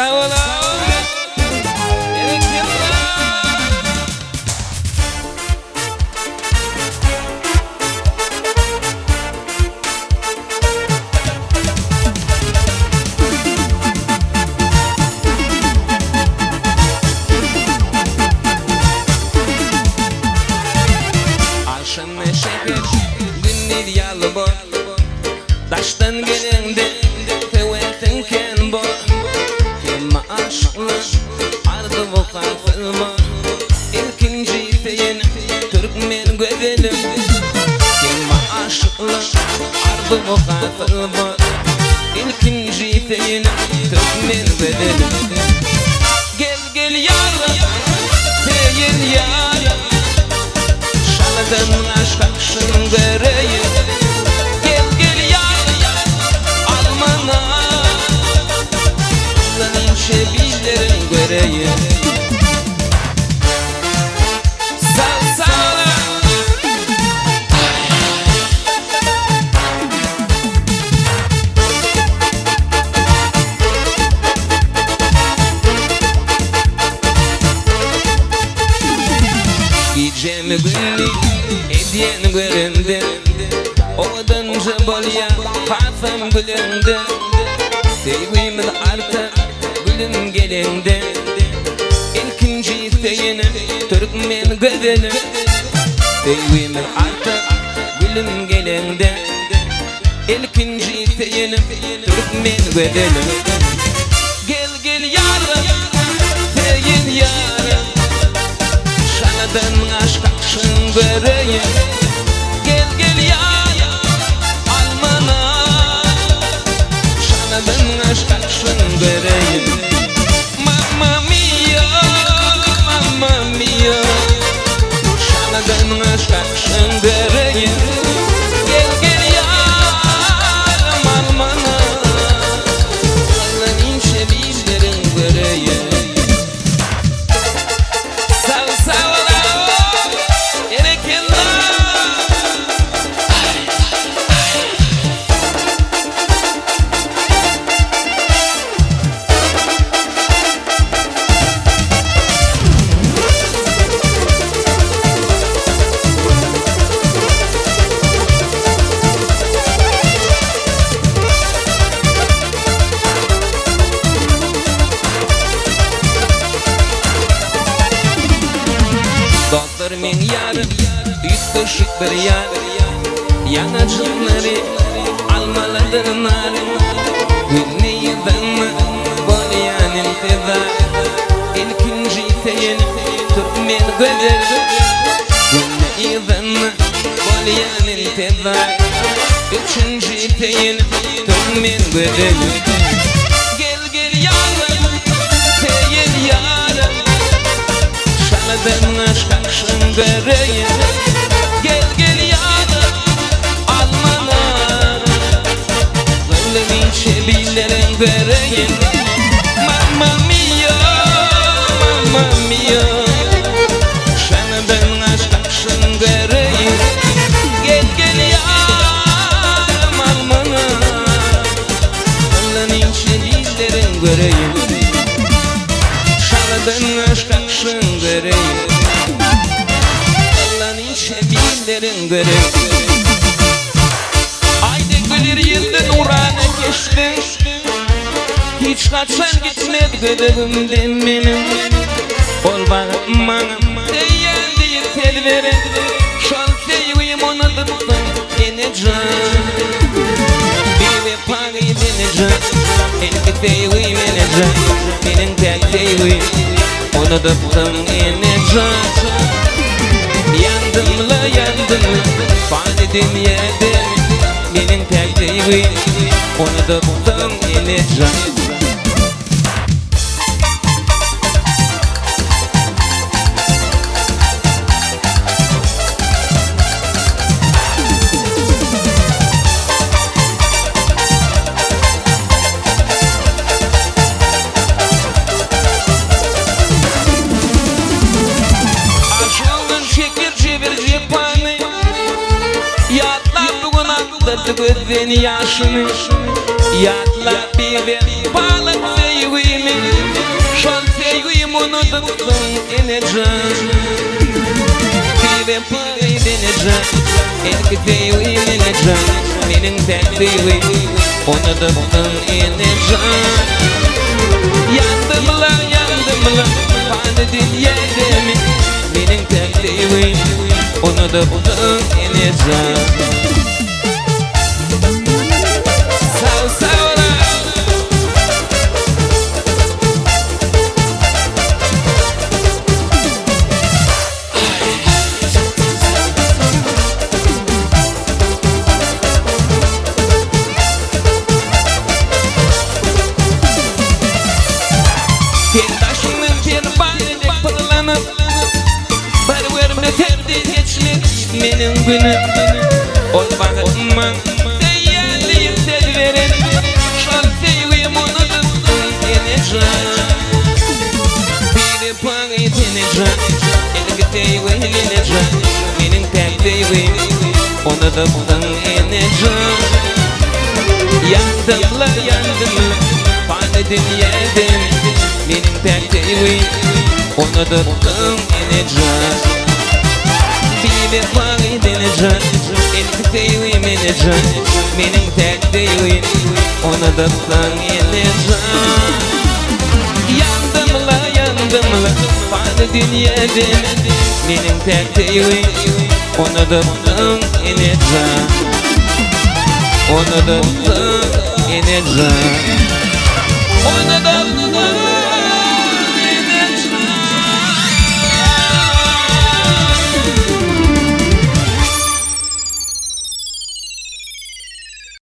Sag bol Berekella. Agşamda şeker, gündiz ýaly bor. Daşdan geleňde höwesiň kän bor. Hemme aşyklar arzuwy hasyl bor. Ilkinji söýen türkmen gözelim. Hemme aşyklar arzuwy hasyl bor. Ilkinji söýen türkmen gözelim. Gel gel ýarym, söýen ýarym. Şalydan aşk akşyn göreýin. Gel gel ýarym, almana. Lan inçe billerin göreýin. Sag sag. Gijemi gündiz edýän görende, Owadanja bolýa hasam gülende, Söýgimiz artar gülüm geleňde, Ilkinji söýenim türkmen gözelim, Söýgimiz artar gülüm geleňde, Ilkinji söýenim türkmen gözelim. Gel gel ýarym, söýen ýarym, Şaladan aşk akşyn göreýin. Gel gel ýarym, almana, Şaladan aşk akşyn göreýin. Mamma mia, mamma mia, Şaladan aşk akşyn göreýin. Gel gel ýarym, almana, Allan inçe billerin göreýin. Sag sag bol, berekella. Dostlar meň ýarym, üýtgeşik bir ýar, Ýaňajyklary almalydyr nar, Günde ýyldyrma bolýan intizar, Ilkinji söýen türkmen gözeli, Günde ýyldyrma bolýan intizar, Üçünji söýen türkmen gözeli. Gel gel ýarym, söýen ýarym, Şaladan aşk akşyn göreýin. Gel gel ýarym, almana, Gülüm inçe billerin göreýin. Mamma mia, mamma mia, Şaladan aşk akşyn göreýin. Gel gel ýarym, almana, Gülüm inçe billerin göreýin. Şaladan aşk akşyn göreýin. Allan inçe billerin göreýin. Aýdy güler ýüzli nurana keşbiň, Hiç haçan gitmez gözegimden meniň. Ol wagt maňa söýýän diýip söz beren, Şol söýgim unudypsyň enejan. Biwepa gyz enejan, Ilki söýgim enejan, Meniň täk söýgim unudypsyň enejan. Ýandym-la ýandym pany dünýäden, Meniň täk söýgim unudypsyň enejan. Aşygyn çeker jebir jepany, Ýatlap bu gün akdyrdy gözden ýaşyny, Ýatlap biwepalyk söýgimi. unudypsyň enejan. Biwepaý enejan, Ilki söýgim enejan, Meniň täk söýgim unudypsyň enejan. Ýandym-la, ýandym-la, pany dünýäde men, Meniň täk söýgim unudypsyň enejan. Sag sag-la. Sen daşyňdan perwana dek pyrlanyp, Bir görmesem de geçmez meniň günüm. Ol wagt maň söýýän diýip söz beren, Şol söýgim unudypsyň enejan. Biwepaý enejan, Ilki söýgim enejan, Meniň päk söýgim unudypsyň enejan. Ýandym-la, ýandym-la, pany dünýäde Meniň päk söýgim unudypsyň enejan. Biwepaý enejan, Ilki söýgim enejan, Meniň päk söýgim unudypsyň enejan. Ýandym-la, ýandym-la, pany dünýäde Meniň päk söýgim unudypsyň enejan. Unudypsyň enejan. Unudypsyň.